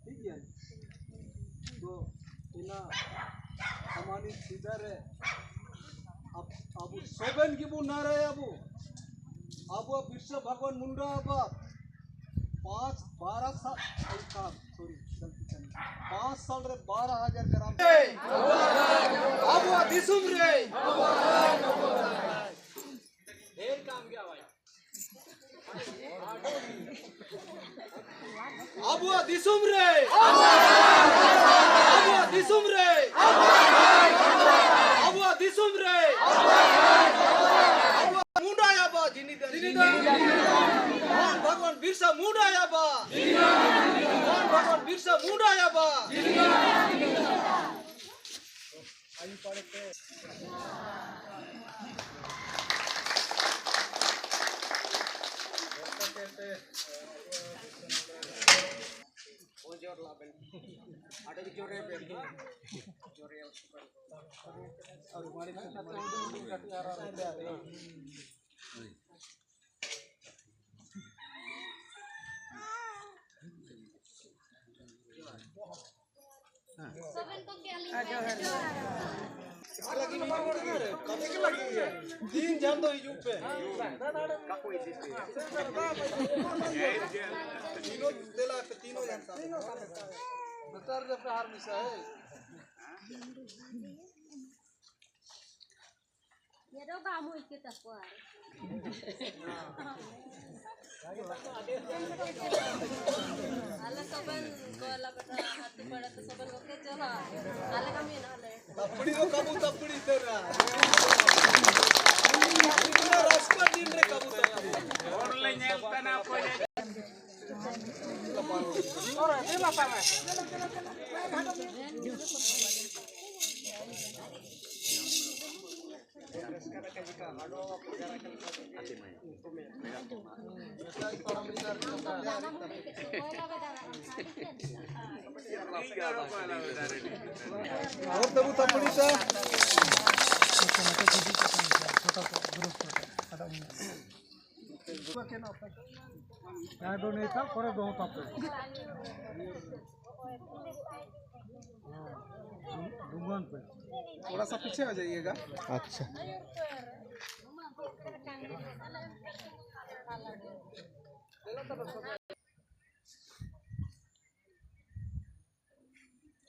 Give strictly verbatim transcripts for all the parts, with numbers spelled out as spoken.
ᱴᱷᱤᱠ ᱜᱮᱭᱟ᱾ ᱛᱚ ᱮᱱᱟ ᱥᱟᱢᱟᱱᱤ ᱥᱤᱫᱟᱨᱮ ᱟᱵ-, ᱟᱵᱚ ᱥᱚᱵᱮᱱ ᱜᱮᱵᱚ ᱱᱟᱨᱟᱭᱟᱵᱚ᱾ ᱟᱵᱚᱣᱟᱜ ᱵᱤᱨᱥᱟ ᱵᱷᱟᱜᱽᱣᱟᱱ ᱢᱩᱱᱰᱟ ᱟᱵᱟᱫ ᱯᱟᱸᱪ ᱵᱟᱨᱟ ᱥᱟᱞ, ᱥᱚᱨᱤ, ᱜᱟᱞᱛᱤ ᱠᱟᱱᱟ᱾ ᱯᱟᱸᱪ ᱥᱟᱞ ᱨᱮ ᱵᱟᱨᱟ ᱦᱟᱡᱟᱨ ᱜᱨᱟᱢ᱾ ᱟᱵᱚᱣᱟᱜ ᱫᱤᱥᱚᱢ ᱨᱮ᱾ ᱰᱷᱮᱨ ᱠᱟᱢ ᱜᱮᱭᱟ ᱵᱷᱟᱭ᱾ ᱟᱵᱚᱣᱟᱜ ᱫᱤᱥᱚᱢ ᱨᱮ, ᱟᱵᱚᱣᱟᱜ ᱫᱤᱥᱚᱢ ᱨᱮ, ᱟᱵᱚᱣᱟᱜ ᱫᱤᱥᱚᱢ ᱨᱮ, ᱟᱵᱚᱣᱟᱜ ᱢᱩᱱᱰᱟ ᱟᱵᱟᱫ ᱡᱤᱱᱤᱫᱟᱱ, ᱡᱤᱱᱤᱫᱟᱱ, ᱢᱚᱦᱟᱱ ᱵᱷᱟᱜᱽᱣᱟᱱ ᱵᱤᱨᱥᱟ ᱢᱩᱱᱰᱟ ᱟᱵᱟᱫ, ᱢᱚᱦᱟᱱ ᱵᱷᱟᱜᱽᱣᱟᱱ ᱵᱤᱨᱥᱟ ᱢᱩᱱᱰᱟ ᱟᱵᱟᱫ᱾ ᱟᱨ ᱡᱚᱦᱟᱨ᱾ ᱠᱟᱛᱮ ᱜᱮ ᱞᱟᱹᱜᱤᱫ ᱜᱮᱭᱟ᱾ ᱫᱤᱱ ᱡᱟᱢ ᱫᱚ ᱦᱤᱡᱩᱜ ᱯᱮ᱾ ᱛᱤᱱᱚ ᱫᱮᱞᱟ ᱯᱮ, ᱛᱤᱱᱚ ᱡᱟᱱ ᱥᱟᱵ᱾ ᱱᱮᱛᱟᱨ ᱡᱟᱯᱮ ᱦᱟᱨ ᱢᱤᱥᱟ ᱦᱮ᱾ ᱧᱮᱞᱚᱜᱼᱟ ᱟᱢ ᱤᱠᱟᱹ ᱛᱟᱠᱚᱣᱟ᱾ ᱟᱞᱮ ᱥᱚᱵᱮᱱ ᱜᱚᱞᱟ ᱵᱮᱴᱟ ᱟᱹᱛᱩ ᱯᱟᱲᱟ ᱛᱮ ᱥᱚᱵᱮᱱ ᱜᱚᱠᱮ ᱪᱟᱞᱟᱜ᱾ ᱟᱞᱮ ᱠᱟᱹᱢᱤ ᱱᱟᱞᱮ᱾ ᱛᱟᱯᱲᱤ ᱫᱚ ᱠᱟᱵᱩ ᱛᱟᱯᱲᱤ ᱩᱛᱟᱹᱨᱟ᱾ ᱤᱱᱟᱹ ᱨᱟᱥᱠᱟ ᱫᱤᱱ ᱨᱮ ᱠᱟᱵᱩ ᱛᱟᱯᱲᱤ᱾ ᱦᱚᱲ ᱞᱮ ᱧᱮᱞ ᱛᱟᱱᱟ ᱯᱚᱭᱞᱟ᱾ और देबू तपड़ीसा। यहाँ दो नहीं था, पर दो था पे। हाँ, डुंगन पे। थोड़ा सा पीछे हो जाइएगा। अच्छा।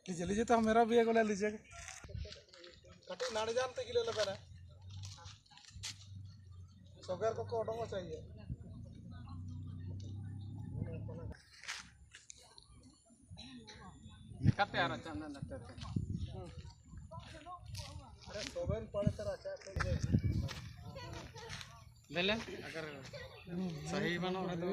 लीजिए, लीजिए, तो हम मेरा भी एक वाला लीजिए। कटी नाड़ी जानते गिले लगे ना। सगैर को कोडोंगो चाहिए। निकालते आ रहा चंदन लगते थे। अरे, सगैर पड़े तेरा चाय पी ले। ले ले, अगर सही बनो है तो।